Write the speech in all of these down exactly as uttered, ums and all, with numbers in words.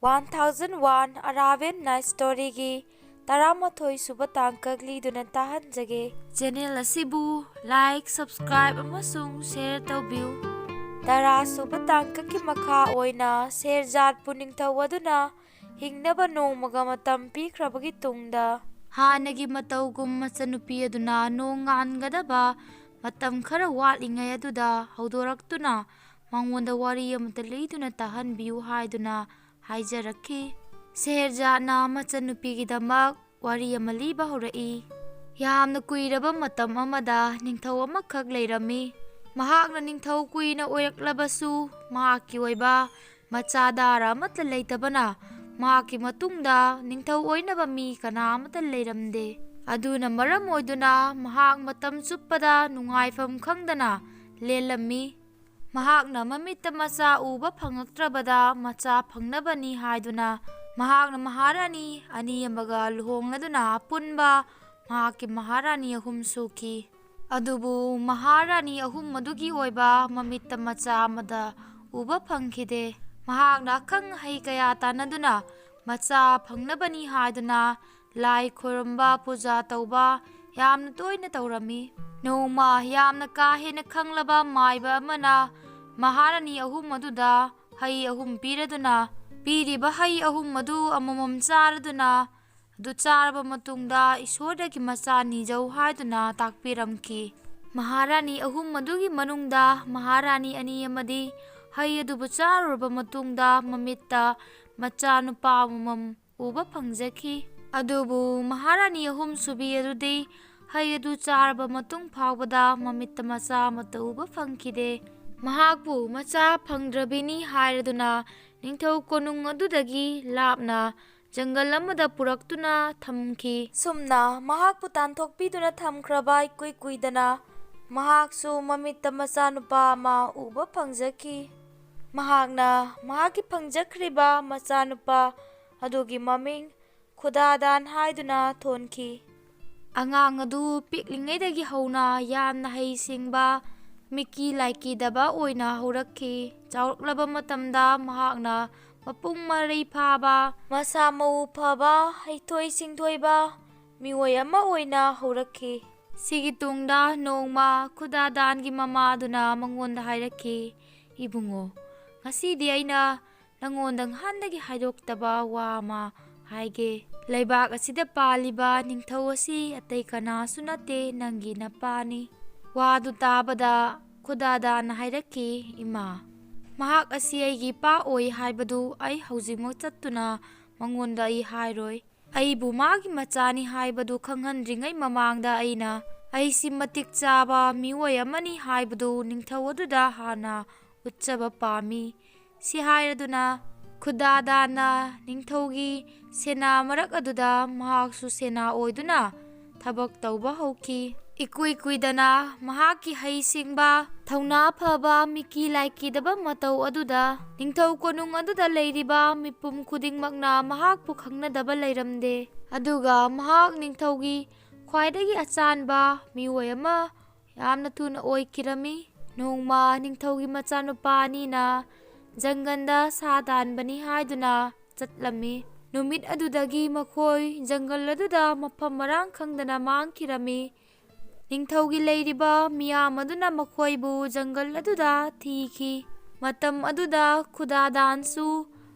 One thousand one Arabian Night Story ꯒꯤ ꯇꯔꯥꯃꯥꯊꯣꯏ ꯁꯨꯕ ꯇꯥꯡꯀꯛ ꯂꯤꯗꯨꯅ ꯇꯥꯍꯟꯖꯒꯦ꯫ Channel ꯑꯁꯤꯕꯨ like, subscribe ꯑꯃꯁꯨꯡ share ꯇꯧꯕꯤꯌꯨ꯫ ꯇꯔꯥ ꯁꯨꯕ ꯇꯥꯡꯀꯛꯀꯤ ꯃꯈꯥ ꯑꯣꯏꯅ ꯁꯦꯔꯖꯥꯠꯄꯨ ꯅꯤꯡꯊꯧ ꯑꯗꯨꯅ ꯍꯤꯡꯅꯕ ꯅꯣꯡꯃꯒ ꯃꯇꯝ ꯄꯤꯈ꯭ꯔꯕꯒꯤ ꯇꯨꯡꯗ, ꯍꯥꯟꯅꯒꯤ ꯃꯇꯧꯒꯨꯝ ꯃꯆꯟꯅꯨꯄꯤ ꯑꯗꯨꯅ ꯅꯣꯡꯉꯥꯟꯒꯗꯕ ꯃꯇꯝ ꯈꯔ ꯋꯥꯠꯂꯤꯉꯩ ꯑꯗꯨꯗ ꯍꯧꯗꯣꯔꯛꯇꯨꯅ ꯃꯉꯣꯟꯗ ꯋꯥꯔꯤ ꯑꯃꯇ ꯂꯤꯗꯨꯅ ꯇꯥꯍꯟꯕꯤꯌꯨ ꯍꯥꯏꯗꯨꯅ ꯍꯥꯏꯖꯔꯛꯈꯤ꯫ ꯁꯦꯍꯔꯖꯥꯠꯅ ꯃꯆꯟꯅꯨꯄꯤꯒꯤꯗꯃꯛ ꯋꯥꯔꯤ ꯑꯃ ꯂꯤꯕ ꯍꯧꯔꯛꯏ꯫ ꯌꯥꯝꯅ ꯀꯨꯏꯔꯕ ꯃꯇꯝ ꯑꯃꯗ ꯅꯤꯡꯊꯧ ꯑꯃꯈꯛ ꯂꯩꯔꯝꯃꯤ꯫ ꯃꯍꯥꯛꯅ ꯅꯤꯡꯊꯧ ꯀꯨꯏꯅ ꯑꯣꯏꯔꯛꯂꯕꯁꯨ, ꯃꯍꯥꯛꯀꯤ ꯑꯣꯏꯕ ꯃꯆꯥ ꯗꯥꯔ ꯑꯃꯠꯇ ꯂꯩꯇꯕꯅ, ꯃꯍꯥꯛꯀꯤ ꯃꯇꯨꯡꯗ ꯅꯤꯡꯊꯧ ꯑꯣꯏꯅꯕ ꯃꯤ ꯀꯅꯥ ꯑꯃꯠꯇ ꯂꯩꯔꯝꯗꯦ꯫ ꯑꯗꯨꯅ ꯃꯔꯝ ꯑꯣꯏꯗꯨꯅ ꯃꯍꯥꯛ ꯃꯇꯝ ꯆꯨꯞꯄꯗ ꯅꯨꯡꯉꯥꯏꯐꯝ ꯈꯪꯗꯅ ꯂꯦꯜꯂꯝꯃꯤ꯫ ꯃꯍꯥꯛꯅ ꯃꯃꯤꯠꯇ ꯃꯆꯥ ꯎꯕ ꯐꯪꯉꯛꯇ꯭ꯔꯕꯗ, ꯃꯆꯥ ꯐꯪꯅꯕꯅꯤ ꯍꯥꯏꯗꯨꯅ ꯃꯍꯥꯛꯅ ꯃꯍꯥꯔꯥꯅꯤ ꯑꯅꯤ ꯑꯃꯒ ꯂꯨꯍꯣꯡꯂꯗꯨꯅ ꯑꯄꯨꯟꯕ ꯃꯍꯥꯛꯀꯤ ꯃꯍꯥꯔꯥꯅꯤ ꯑꯍꯨꯝ ꯁꯨꯈꯤ꯫ ꯑꯗꯨꯕꯨ ꯃꯍꯥꯔꯥꯅꯤ ꯑꯍꯨꯝ ꯑꯗꯨꯒꯤ ꯑꯣꯏꯕ ꯃꯃꯤꯠꯇ ꯃꯆꯥ ꯑꯃꯗ ꯎꯕ ꯐꯪꯈꯤꯗꯦ꯫ ꯃꯍꯥꯛꯅ ꯑꯈꯪ ꯑꯍꯩ ꯀꯌꯥ ꯇꯥꯟꯅꯗꯨꯅ ꯃꯆꯥ ꯐꯪꯅꯕꯅꯤ ꯍꯥꯏꯗꯨꯅ ꯂꯥꯏ ꯈꯣꯏꯔꯝꯕ, ꯄꯨꯖꯥ ꯇꯧꯕ ꯌꯥꯝꯅ ꯇꯣꯏꯅ ꯇꯧꯔꯝꯃꯤ꯫ ꯅꯣꯡꯃ ꯌꯥꯝꯅ ꯀꯥ ꯍꯦꯟꯅ ꯈꯪꯂꯕ ꯃꯥꯏꯕ ꯑꯃꯅ ꯃꯍꯥꯔꯥꯅꯤ ꯑꯍꯨꯝ ꯑꯗꯨꯗ ꯍꯩ ꯑꯍꯨꯝ ꯄꯤꯔꯗꯨꯅ, ꯄꯤꯔꯤꯕ ꯍꯩ ꯑꯍꯨꯝ ꯑꯗꯨ ꯑꯃꯃꯝ ꯆꯥꯔꯗꯨꯅ, ꯑꯗꯨ ꯆꯥꯔꯕ ꯃꯇꯨꯡꯗ ꯏꯁꯣꯔꯗꯒꯤ ꯃꯆꯥ ꯅꯤꯖꯧ ꯍꯥꯏꯗꯨꯅ ꯇꯥꯛꯄꯤꯔꯝꯈꯤ꯫ ꯃꯍꯥꯔꯥꯅꯤ ꯑꯍꯨꯝ ꯑꯗꯨꯒꯤ ꯃꯅꯨꯡꯗ ꯃꯍꯥꯔꯥꯅꯤ ꯑꯅꯤ ꯑꯃꯗꯤ ꯍꯩ ꯑꯗꯨꯕꯨ ꯆꯥꯔꯨꯔꯕ ꯃꯇꯨꯡꯗ ꯃꯃꯤꯠꯇ ꯃꯆꯥꯅꯨꯄꯥ ꯑꯃꯃꯝ ꯎꯕ ꯐꯪꯖꯈꯤ꯫ ꯑꯗꯨꯕꯨ ꯃꯍꯥꯔꯥꯅꯤ ꯑꯍꯨꯝ ꯁꯨꯕꯤ ꯑꯗꯨꯗꯤ ꯍꯩ ꯑꯗꯨ ꯆꯥꯔꯕ ꯃꯇꯨꯡ ꯐꯥꯎꯕꯗ ꯃꯃꯤꯠꯇ ꯃꯆꯥ ꯑꯃꯠꯇ ꯎꯕ ꯐꯪꯈꯤꯗꯦ꯫ ꯃꯍꯥꯛꯄꯨ ꯃꯆꯥ ꯐꯪꯗ꯭ꯔꯕꯤꯅꯤ ꯍꯥꯏꯔꯗꯨꯅ ꯅꯤꯡꯊꯧ ꯀꯣꯅꯨꯡ ꯑꯗꯨꯗꯒꯤ ꯂꯥꯞꯅ ꯖꯪꯒꯜ ꯑꯃꯗ ꯄꯨꯔꯛꯇꯨꯅ ꯊꯝꯈꯤ꯫ ꯁꯨꯝꯅ ꯃꯍꯥꯛꯄꯨ ꯇꯥꯟꯊꯣꯛꯄꯤꯗꯨꯅ ꯊꯝꯈ꯭ꯔꯕ ꯏꯀꯨꯏ ꯀꯨꯏꯗꯅ ꯃꯍꯥꯛꯁꯨ ꯃꯃꯤꯠꯇ ꯃꯆꯥꯅꯨꯄꯥ ꯑꯃ ꯎꯕ ꯐꯪꯖꯈꯤ꯫ ꯃꯍꯥꯛꯅ ꯃꯍꯥꯛꯀꯤ ꯐꯪꯖꯈ꯭ꯔꯤꯕ ꯃꯆꯥꯅꯨꯄꯥ ꯑꯗꯨꯒꯤ ꯃꯃꯤꯡ ꯈꯨꯗꯥꯗꯥꯟ ꯍꯥꯏꯗꯨꯅ ꯊꯣꯟꯈꯤ꯫ ꯑꯉꯥꯡ ꯑꯗꯨ ꯄꯤꯛꯂꯤꯉꯩꯗꯒꯤ ꯍꯧꯅ ꯌꯥꯝꯅ ꯍꯩꯁꯤꯡꯕ, ꯃꯤꯀꯤ ꯂꯥꯏꯀꯤꯗꯕ ꯑꯣꯏꯅ ꯍꯧꯔꯛꯈꯤ꯫ ꯆꯥꯎꯔꯛꯂꯕ ꯃꯇꯝꯗ ꯃꯍꯥꯛꯅ ꯃꯄꯨꯡ ꯃꯔꯩ ꯐꯥꯕ, ꯃꯁꯥ ꯃꯎ ꯐꯕ, ꯍꯩꯊꯣꯏ ꯁꯤꯡꯊꯣꯏꯕ ꯃꯤꯑꯣꯏ ꯑꯃ ꯑꯣꯏꯅ ꯍꯧꯔꯛꯈꯤ꯫ ꯁꯤꯒꯤ ꯇꯨꯡꯗ ꯅꯣꯡꯃ ꯈꯨꯗꯥꯗꯥꯟꯒꯤ ꯃꯃꯥꯗꯨꯅ ꯃꯉꯣꯟꯗ ꯍꯥꯏꯔꯛꯈꯤ, "ꯏꯕꯨꯡꯉꯣ, ꯉꯁꯤꯗꯤ ꯑꯩꯅ ꯅꯉꯣꯟꯗ ꯉꯍꯥꯟꯗꯒꯤ ꯍꯥꯏꯗꯣꯛꯇꯕ ꯋꯥ ꯑꯃ ꯍꯥꯏꯒꯦ꯫ ꯂꯩꯕꯥꯛ ꯑꯁꯤꯗ ꯄꯥꯜꯂꯤꯕ ꯅꯤꯡꯊꯧ ꯑꯁꯤ ꯑꯇꯩ ꯀꯅꯥꯁꯨ ꯅꯠꯇꯦ, ꯅꯪꯒꯤ ꯅꯄꯥꯅꯤ꯫" ꯋꯥꯗꯨ ꯇꯥꯕꯗ ꯈꯨꯗꯥꯗꯥꯟꯅ ꯍꯥꯏꯔꯛꯈꯤ, "ꯏꯃꯥ, ꯃꯍꯥꯛ ꯑꯁꯤ ꯑꯩꯒꯤ ꯏꯄꯥ ꯑꯣꯏ ꯍꯥꯏꯕꯗꯨ ꯑꯩ ꯍꯧꯖꯤꯛꯃꯛ ꯆꯠꯇꯨꯅ ꯃꯉꯣꯟꯗ ꯑꯩ ꯍꯥꯏꯔꯣꯏ꯫ ꯑꯩꯕꯨ ꯃꯥꯒꯤ ꯃꯆꯥꯅꯤ ꯍꯥꯏꯕꯗꯨ ꯈꯪꯍꯟꯗ꯭ꯔꯤꯉꯩ ꯃꯃꯥꯡꯗ ꯑꯩꯅ ꯑꯩꯁꯤ ꯃꯇꯤꯛ ꯆꯥꯕ ꯃꯤꯑꯣꯏ ꯑꯃꯅꯤ ꯍꯥꯏꯕꯗꯨ ꯅꯤꯡꯊꯧ ꯑꯗꯨꯗ ꯍꯥꯟꯅ ꯎꯠꯆꯕ ꯄꯥꯝꯃꯤ꯫" ꯁꯤ ꯍꯥꯏꯔꯗꯨꯅ ꯈꯨꯗꯥꯗꯥꯟꯅ ꯅꯤꯡꯊꯧꯒꯤ ꯁꯦꯅꯥ ꯃꯔꯛ ꯑꯗꯨꯗ ꯃꯍꯥꯛꯁꯨ ꯁꯦꯅꯥ ꯑꯣꯏꯗꯨꯅ ꯊꯕꯛ ꯇꯧꯕ ꯍꯧꯈꯤ꯫ ꯏꯀꯨꯏ ꯀꯨꯏꯗꯅ ꯃꯍꯥꯛꯀꯤ ꯍꯩꯁꯤꯡꯕ, ꯊꯧꯅꯥ ꯐꯕ, ꯃꯤꯀꯤ ꯂꯥꯏꯀꯤꯗꯕ ꯃꯇꯧ ꯑꯗꯨꯗ ꯅꯤꯡꯊꯧ ꯀꯣꯅꯨꯡ ꯑꯗꯨꯗ ꯂꯩꯔꯤꯕ ꯃꯤꯄꯨꯝ ꯈꯨꯗꯤꯡꯃꯛꯅ ꯃꯍꯥꯛꯄꯨ ꯈꯪꯅꯗꯕ ꯂꯩꯔꯝꯗꯦ꯫ ꯑꯗꯨꯒ ꯃꯍꯥꯛ ꯅꯤꯡꯊꯧꯒꯤ ꯈ꯭ꯋꯥꯏꯗꯒꯤ ꯑꯆꯥꯟꯕ ꯃꯤꯑꯣꯏ ꯑꯃ ꯌꯥꯝꯅ ꯊꯨꯅ ꯑꯣꯏꯈꯤꯔꯝꯃꯤ꯫ ꯅꯣꯡꯃ ꯅꯤꯡꯊꯧꯒꯤ ꯃꯆꯥꯅꯨꯄꯥ ꯑꯅꯤꯅ ꯖꯪꯒꯜꯗ ꯁꯥ ꯇꯥꯟꯕꯅꯤ ꯍꯥꯏꯗꯨꯅ ꯆꯠꯂꯝꯃꯤ꯫ ꯅꯨꯃꯤꯠ ꯑꯗꯨꯗꯒꯤ ꯃꯈꯣꯏ ꯖꯪꯒꯜ ꯑꯗꯨꯗ ꯃꯐꯝ ꯃꯔꯥꯡ ꯈꯪꯗꯅ ꯃꯥꯡꯈꯤꯔꯝꯃꯤ꯫ ꯅꯤꯡꯊꯧꯒꯤ ꯂꯩꯔꯤꯕ ꯃꯤꯌꯥꯝ ꯑꯗꯨꯅ ꯃꯈꯣꯏꯕꯨ ꯖꯪꯒꯜ ꯑꯗꯨꯗ ꯊꯤꯈꯤ꯫ ꯃꯇꯝ ꯑꯗꯨꯗ ꯈꯨꯗꯥꯗꯥꯟꯁꯨ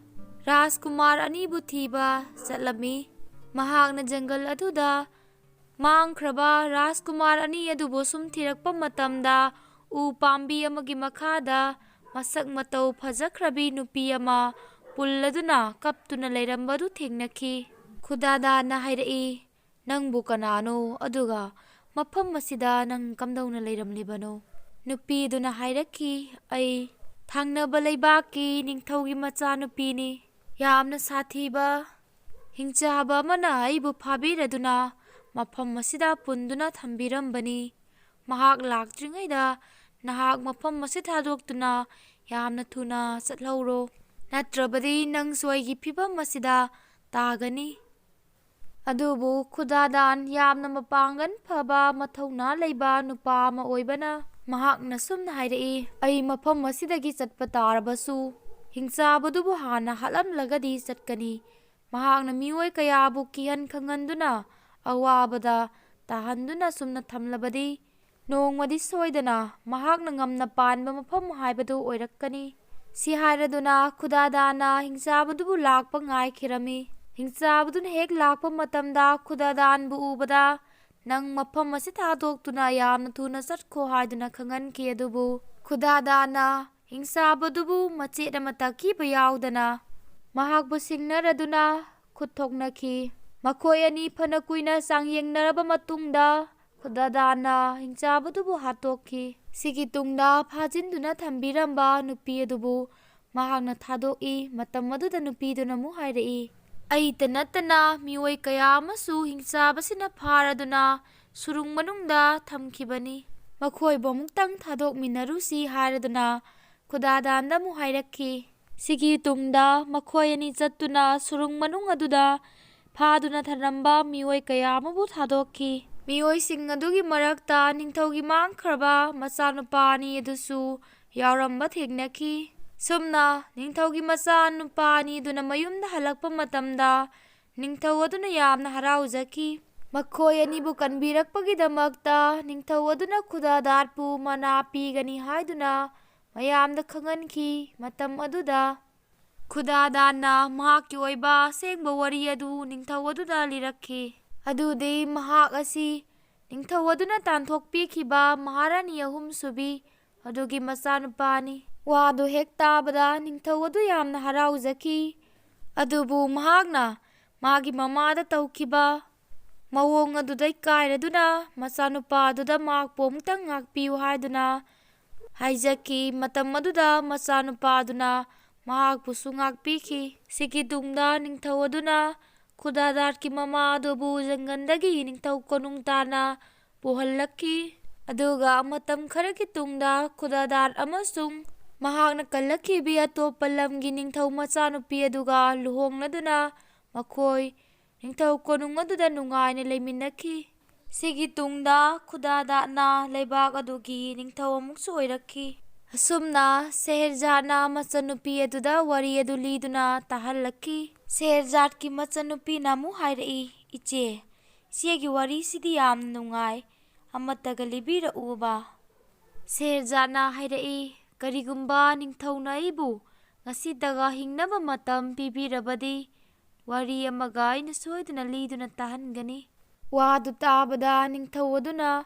ꯔꯥꯖꯀꯨꯃꯥꯔ ꯑꯅꯤꯕꯨ ꯊꯤꯕ ꯆꯠꯂꯝꯃꯤ꯫ ꯃꯍꯥꯛꯅ ꯖꯪꯒꯜ ꯑꯗꯨꯗ ꯃꯥꯡꯈ꯭ꯔꯕ ꯔꯥꯖꯀꯨꯃꯥꯔ ꯑꯅꯤ ꯑꯗꯨꯕꯨ ꯁꯨꯝ ꯊꯤꯔꯛꯄ ꯃꯇꯝꯗ, ꯎ ꯄꯥꯝꯕꯤ ꯑꯃꯒꯤ ꯃꯈꯥꯗ ꯃꯁꯛ ꯃꯇꯧ ꯐꯖꯈ꯭ꯔꯕꯤ ꯅꯨꯄꯤ ꯑꯃ ꯄꯨꯜꯂꯗꯨꯅ ꯀꯞꯇꯨꯅ ꯂꯩꯔꯝꯕꯗꯨ ꯊꯦꯡꯅꯈꯤ꯫ ꯈꯨꯗꯥꯗꯥꯟꯅ ꯍꯥꯏꯔꯛꯏ, "ꯅꯪꯕꯨ ꯀꯅꯥꯅꯣ? ꯑꯗꯨꯒ ꯃꯐꯝ ꯑꯁꯤꯗ ꯅꯪ ꯀꯝꯗꯧꯅ ꯂꯩꯔꯝꯂꯤꯕꯅꯣ?" ꯅꯨꯄꯤꯗꯨꯅ ꯍꯥꯏꯔꯛꯈꯤ, "ꯑꯩ ꯊꯪꯅꯕ ꯂꯩꯕꯥꯛꯀꯤ ꯅꯤꯡꯊꯧꯒꯤ ꯃꯆꯥꯅꯨꯄꯤꯅꯤ꯫ ꯌꯥꯝꯅ ꯁꯥꯊꯤꯕ ꯍꯤꯡꯆꯥꯕ ꯑꯃꯅ ꯑꯩꯕꯨ ꯐꯥꯕꯤꯔꯗꯨꯅ ꯃꯐꯝ ꯑꯁꯤꯗ ꯄꯨꯟꯗꯨꯅ ꯊꯝꯕꯤꯔꯝꯕꯅꯤ꯫ ꯃꯍꯥꯛ ꯂꯥꯛꯇ꯭ꯔꯤꯉꯩꯗ ꯅꯍꯥꯛ ꯃꯐꯝ ꯑꯁꯤ ꯊꯥꯗꯣꯛꯇꯨꯅ ꯌꯥꯝꯅ ꯊꯨꯅ ꯆꯠꯍꯧꯔꯣ, ꯅꯠꯇ꯭ꯔꯕꯗꯤ ꯅꯪꯁꯨ ꯑꯩꯒꯤ ꯐꯤꯚꯝ ꯑꯁꯤꯗ ꯇꯥꯒꯅꯤ꯫" ꯑꯗꯨꯕꯨ ꯈꯨꯗꯥꯗꯥꯟ ꯌꯥꯝꯅ ꯃꯄꯥꯡꯒꯜ ꯐꯕ, ꯃꯊꯧꯅꯥ ꯂꯩꯕ ꯅꯨꯄꯥ ꯑꯃ ꯑꯣꯏꯕꯅ, ꯃꯍꯥꯛꯅ ꯁꯨꯝꯅ ꯍꯥꯏꯔꯛꯏ, "ꯑꯩ ꯃꯐꯝ ꯑꯁꯤꯗꯒꯤ ꯆꯠꯄ ꯇꯥꯔꯕꯁꯨ, ꯍꯤꯡꯆꯥꯕꯗꯨꯕꯨ ꯍꯥꯟꯅ ꯍꯥꯠꯂꯝꯂꯒꯗꯤ ꯆꯠꯀꯅꯤ꯫ ꯃꯍꯥꯛꯅ ꯃꯤꯑꯣꯏ ꯀꯌꯥꯕꯨ ꯀꯤꯍꯟ ꯈꯪꯍꯟꯗꯨꯅ ꯑꯋꯥꯕꯗ ꯇꯥꯍꯟꯗꯨꯅ ꯁꯨꯝꯅ ꯊꯝꯂꯕꯗꯤ ꯅꯣꯡꯃꯗꯤ ꯁꯣꯏꯗꯅ ꯃꯍꯥꯛꯅ ꯉꯝꯅ ꯄꯥꯟꯕ ꯃꯐꯝ ꯍꯥꯏꯕꯗꯨ ꯑꯣꯏꯔꯛꯀꯅꯤ꯫ ꯁꯤ ꯍꯥꯏꯔꯗꯨꯅ ꯈꯨꯗꯥꯗꯥꯅ ꯍꯤꯡꯆꯥꯕꯗꯨꯕꯨ ꯂꯥꯛꯄ ꯉꯥꯏꯈꯤꯔꯝꯃꯤ꯫ ꯍꯤꯡꯆꯥꯕꯗꯨꯅ ꯍꯦꯛ ꯂꯥꯛꯄ ꯃꯇꯝꯗ ꯈꯨꯗꯥꯗꯥꯟꯕꯨ ꯎꯕꯗ, "ꯅꯪ ꯃꯐꯝ ꯑꯁꯤ ꯊꯥꯗꯣꯛꯇꯨꯅ ꯌꯥꯝꯅ ꯊꯨꯅ ꯆꯠꯈꯣ" ꯍꯥꯏꯗꯨꯅ ꯈꯪꯍꯟꯈꯤ꯫ ꯑꯗꯨꯕꯨ ꯈꯨꯗꯥꯗꯥꯅ ꯍꯤꯡꯆꯥꯕꯗꯨꯕꯨ ꯃꯆꯦꯠ ꯑꯃ ꯇꯛꯈꯤꯕ ꯌꯥꯎꯗꯅ ꯃꯍꯥꯛꯄꯨ ꯁꯤꯡꯅꯔꯗꯨꯅ ꯈꯨꯠ ꯊꯣꯛꯅꯈꯤ꯫ ꯃꯈꯣꯏ ꯑꯅꯤ ꯐꯅ ꯀꯨꯏꯅ ꯆꯥꯡꯌꯦꯡꯅꯔꯕ ꯃꯇꯨꯡꯗ ꯈꯨꯗꯥꯗꯥꯟꯅ ꯍꯤꯡꯆꯥꯕꯗꯨꯕꯨ ꯍꯥꯠꯇꯣꯛꯈꯤ꯫ ꯁꯤꯒꯤ ꯇꯨꯡꯗ ꯐꯥꯖꯤꯟꯗꯨꯅ ꯊꯝꯕꯤꯔꯝꯕ ꯅꯨꯄꯤ ꯑꯗꯨꯕꯨ ꯃꯍꯥꯛꯅ ꯊꯥꯗꯣꯛꯏ꯫ ꯃꯇꯝ ꯑꯗꯨꯗ ꯅꯨꯄꯤꯗꯨꯅ ꯑꯃꯨꯛ ꯍꯥꯏꯔꯛꯏ, "ꯑꯩꯇ ꯅꯠꯇꯅ ꯃꯤꯑꯣꯏ ꯀꯌꯥ ꯑꯃꯁꯨ ꯍꯤꯡꯆꯥꯕꯁꯤꯅ ꯐꯥꯔꯗꯨꯅ ꯁꯨꯔꯨꯡ ꯃꯅꯨꯡꯗ ꯊꯝꯈꯤꯕꯅꯤ꯫ ꯃꯈꯣꯏꯕꯨ ꯑꯃꯨꯛꯇꯪ ꯊꯥꯗꯣꯛꯃꯤꯟꯅꯔꯨꯁꯤ" ꯍꯥꯏꯔꯗꯨꯅ ꯈꯨꯗꯥꯗꯥꯟꯗ ꯑꯃꯨꯛ ꯍꯥꯏꯔꯛꯈꯤ꯫ ꯁꯤꯒꯤ ꯇꯨꯡꯗ ꯃꯈꯣꯏ ꯑꯅꯤ ꯆꯠꯇꯨꯅ ꯁꯨꯔꯨꯡ ꯃꯅꯨꯡ ꯑꯗꯨꯗ ꯐꯥꯗꯨꯅ ꯊꯝꯂꯝꯕ ꯃꯤꯑꯣꯏ ꯀꯌꯥ ꯑꯃꯕꯨ ꯊꯥꯗꯣꯛꯈꯤ꯫ ꯃꯤꯑꯣꯏꯁꯤꯡ ꯑꯗꯨꯒꯤ ꯃꯔꯛꯇ ꯅꯤꯡꯊꯧꯒꯤ ꯃꯥꯡꯈ꯭ꯔꯕ ꯃꯆꯥꯅꯨꯄꯥ ꯑꯅꯤ ꯑꯗꯨꯁꯨ ꯌꯥꯎꯔꯝꯕ ꯊꯦꯡꯅꯈꯤ꯫ ꯁꯨꯝꯅ ꯅꯤꯡꯊꯧꯒꯤ ꯃꯆꯥꯅꯨꯄꯥ ꯑꯅꯤꯗꯨꯅ ꯃꯌꯨꯝꯗ ꯍꯜꯂꯛꯄ ꯃꯇꯝꯗ ꯅꯤꯡꯊꯧ ꯑꯗꯨꯅ ꯌꯥꯝꯅ ꯍꯔꯥꯎꯖꯈꯤ꯫ ꯃꯈꯣꯏ ꯑꯅꯤꯕꯨ ꯀꯟꯕꯤꯔꯛꯄꯒꯤꯗꯃꯛꯇ ꯅꯤꯡꯊꯧ ꯑꯗꯨꯅ ꯈꯨꯗꯥꯗꯥꯠꯄꯨ ꯃꯅꯥ ꯄꯤꯒꯅꯤ ꯍꯥꯏꯗꯨꯅ ꯃꯌꯥꯝꯗ ꯈꯪꯍꯟꯈꯤ꯫ ꯃꯇꯝ ꯑꯗꯨꯗ ꯈꯨꯗꯥꯗꯥꯟꯅ ꯃꯍꯥꯛꯀꯤ ꯑꯣꯏꯕ ꯑꯁꯦꯡꯕ ꯋꯥꯔꯤ ꯑꯗꯨ ꯅꯤꯡꯊꯧ ꯑꯗꯨꯗ ꯂꯤꯔꯛꯈꯤ꯫ ꯑꯗꯨꯗꯤ ꯃꯍꯥꯛ ꯑꯁꯤ ꯅꯤꯡꯊꯧ ꯑꯗꯨꯅ ꯇꯥꯟꯊꯣꯛꯄꯤꯈꯤꯕ ꯃꯍꯥꯔꯥꯅꯤ ꯑꯍꯨꯝꯁꯨꯕꯤ ꯑꯗꯨꯒꯤ ꯃꯆꯥꯅꯨꯄꯥꯅꯤ꯫ ꯋꯥꯗꯨ ꯍꯦꯛ ꯇꯥꯕꯗ ꯅꯤꯡꯊꯧ ꯑꯗꯨ ꯌꯥꯝꯅ ꯍꯔꯥꯎꯖꯈꯤ꯫ ꯑꯗꯨꯕꯨ ꯃꯍꯥꯛꯅ ꯃꯥꯒꯤ ꯃꯃꯥꯗ ꯇꯧꯈꯤꯕ ꯃꯑꯣꯡ ꯑꯗꯨꯗ ꯏꯀꯥꯏꯔꯗꯨꯅ ꯃꯆꯥꯅꯨꯄꯥ ꯑꯗꯨꯗ ꯃꯍꯥꯛꯄꯨ ꯑꯃꯨꯛꯇꯪ ꯉꯥꯛꯄꯤꯌꯨ ꯍꯥꯏꯗꯨꯅ ꯍꯥꯏꯖꯈꯤ꯫ ꯃꯇꯝ ꯑꯗꯨꯗ ꯃꯆꯥꯅꯨꯄꯥ ꯑꯗꯨꯅ ꯃꯍꯥꯛꯄꯨꯁꯨ ꯉꯥꯛꯄꯤꯈꯤ꯫ ꯁꯤꯒꯤ ꯇꯨꯡꯗ ꯅꯤꯡꯊꯧ ꯑꯗꯨꯅ ꯈꯨꯗꯥꯗꯥꯠꯀꯤ ꯃꯃꯥ ꯑꯗꯨꯕꯨ ꯖꯪꯒꯜꯗꯒꯤ ꯅꯤꯡꯊꯧ ꯀꯣꯅꯨꯡ ꯇꯥꯟꯅ ꯄꯨꯍꯜꯂꯛꯈꯤ꯫ ꯑꯗꯨꯒ ꯃꯇꯝ ꯈꯔꯒꯤ ꯇꯨꯡꯗ ꯈꯨꯗꯥꯗꯥꯠ ꯑꯃꯁꯨꯡ ꯃꯍꯥꯛꯅ ꯀꯜꯂꯛꯈꯤꯕꯤ ꯑꯇꯣꯞꯄ ꯂꯝꯒꯤ ꯅꯤꯡꯊꯧ ꯃꯆꯥꯅꯨꯄꯤ ꯑꯗꯨꯒ ꯂꯨꯍꯣꯡꯂꯗꯨꯅ ꯃꯈꯣꯏ ꯅꯤꯡꯊꯧ ꯀꯣꯅꯨꯡ ꯑꯗꯨꯗ ꯅꯨꯡꯉꯥꯏꯅ ꯂꯩꯃꯤꯟꯅꯈꯤ꯫ ꯁꯤꯒꯤ ꯇꯨꯡꯗ ꯈꯨꯗꯥꯗꯥꯠꯅ ꯂꯩꯕꯥꯛ ꯑꯗꯨꯒꯤ ꯅꯤꯡꯊꯧ ꯑꯃꯨꯛꯁꯨ ꯑꯣꯏꯔꯛꯈꯤ꯫ ꯑꯁꯨꯝꯅ ꯁꯦꯍꯔꯖꯥꯠꯅ ꯃꯆꯟꯅꯨꯄꯤ ꯑꯗꯨꯗ ꯋꯥꯔꯤ ꯑꯗꯨ ꯂꯤꯗꯨꯅ ꯇꯥꯍꯜꯂꯛꯈꯤ꯫ ꯁꯦꯍꯔꯖꯥꯠꯀꯤ ꯃꯆꯟꯅꯨꯄꯤꯅ ꯑꯃꯨꯛ ꯍꯥꯏꯔꯛꯏ, "ꯏꯆꯦ, ꯏꯆꯦꯒꯤ ꯋꯥꯔꯤꯁꯤꯗꯤ ꯌꯥꯝ ꯅꯨꯡꯉꯥꯏ, ꯑꯃꯠꯇꯒ ꯂꯤꯕꯤꯔꯛꯎꯕ?" ꯁꯦꯍꯔꯖꯥꯠꯅ ꯍꯥꯏꯔꯛꯏ, "ꯀꯔꯤꯒꯨꯝꯕ ꯅꯤꯡꯊꯧꯅ ꯑꯩꯕꯨ ꯉꯁꯤꯇꯒ ꯍꯤꯡꯅꯕ ꯃꯇꯝ ꯄꯤꯕꯤꯔꯕꯗꯤ, ꯋꯥꯔꯤ ꯑꯃꯒ ꯑꯩꯅ ꯁꯣꯏꯗꯅ ꯂꯤꯗꯨꯅ ꯇꯥꯍꯟꯒꯅꯤ꯫" ꯋꯥꯗꯨ ꯇꯥꯕꯗ ꯅꯤꯡꯊꯧ ꯑꯗꯨꯅ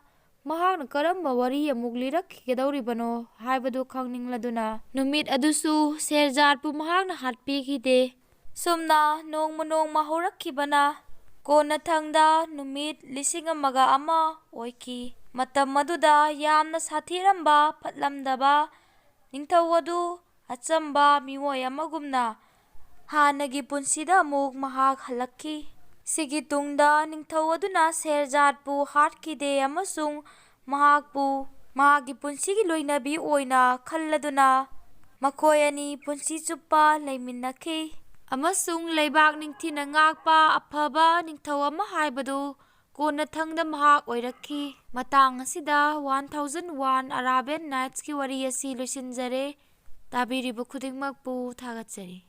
ꯃꯍꯥꯛꯅ ꯀꯔꯝꯕ ꯋꯥꯔꯤ ꯑꯃꯨꯛ ꯂꯤꯔꯛꯈꯤꯒꯗꯧꯔꯤꯕꯅꯣ ꯍꯥꯏꯕꯗꯨ ꯈꯪꯅꯤꯡꯂꯗꯨꯅ, ꯅꯨꯃꯤꯠ ꯑꯗꯨꯁꯨ ꯁꯦꯍꯔꯖꯥꯠꯄꯨ ꯃꯍꯥꯛꯅ ꯍꯥꯠꯄꯤꯈꯤꯗꯦ꯫ ꯁꯨꯝꯅ ꯅꯣꯡꯃ ꯅꯣꯡꯃ ꯍꯧꯔꯛꯈꯤꯕꯅ ꯀꯣꯟꯅꯊꯪꯗ ꯅꯨꯃꯤꯠ ꯂꯤꯁꯤꯡ ꯑꯃꯒ ꯑꯃ ꯑꯣꯏꯈꯤ꯫ ꯃꯇꯝ ꯑꯗꯨꯗ ꯌꯥꯝꯅ ꯁꯥꯊꯤꯔꯝꯕ ꯐꯠꯂꯝꯗꯕ ꯅꯤꯡꯊꯧ ꯑꯗꯨ ꯑꯆꯝꯕ ꯃꯤꯑꯣꯏ ꯑꯃꯒꯨꯝꯅ ꯍꯥꯟꯅꯒꯤ ꯄꯨꯟꯁꯤꯗ ꯑꯃꯨꯛ ꯃꯍꯥꯛ ꯍꯜꯂꯛꯈꯤ꯫ ꯁꯤꯒꯤ ꯇꯨꯡꯗ ꯅꯤꯡꯊꯧ ꯑꯗꯨꯅ ꯁꯦꯍꯔꯖꯥꯠꯄꯨ ꯍꯥꯠꯈꯤꯗꯦ ꯑꯃꯁꯨꯡ ꯃꯍꯥꯛꯄꯨ ꯃꯍꯥꯛꯀꯤ ꯄꯨꯟꯁꯤꯒꯤ ꯂꯣꯏꯅꯕꯤ ꯑꯣꯏꯅ ꯈꯜꯂꯗꯨꯅ ꯃꯈꯣꯏ ꯑꯅꯤ ꯄꯨꯟꯁꯤ ꯆꯨꯞꯄ ꯂꯩꯃꯤꯟꯅꯈꯤ꯫ ꯑꯃꯁꯨꯡ ꯂꯩꯕꯥꯛ ꯅꯤꯡꯊꯤꯅ ꯉꯥꯛꯄ ꯑꯐꯕ ꯅꯤꯡꯊꯧ ꯑꯃ ꯍꯥꯏꯕꯗꯨ ꯀꯣꯟꯅꯊꯪꯗ ꯃꯍꯥꯛ ꯑꯣꯏꯔꯛꯈꯤ꯫ ꯃꯇꯥꯡ ꯑꯁꯤꯗ One Thousand One Arabian Nights ꯀꯤ ꯋꯥꯔꯤ ꯑꯁꯤ ꯂꯣꯏꯁꯤꯟꯖꯔꯦ꯫ ꯇꯥꯕꯤꯔꯤꯕ ꯈꯨꯗꯤꯡꯃꯛꯄꯨ ꯊꯥꯒꯠꯆꯔꯤ꯫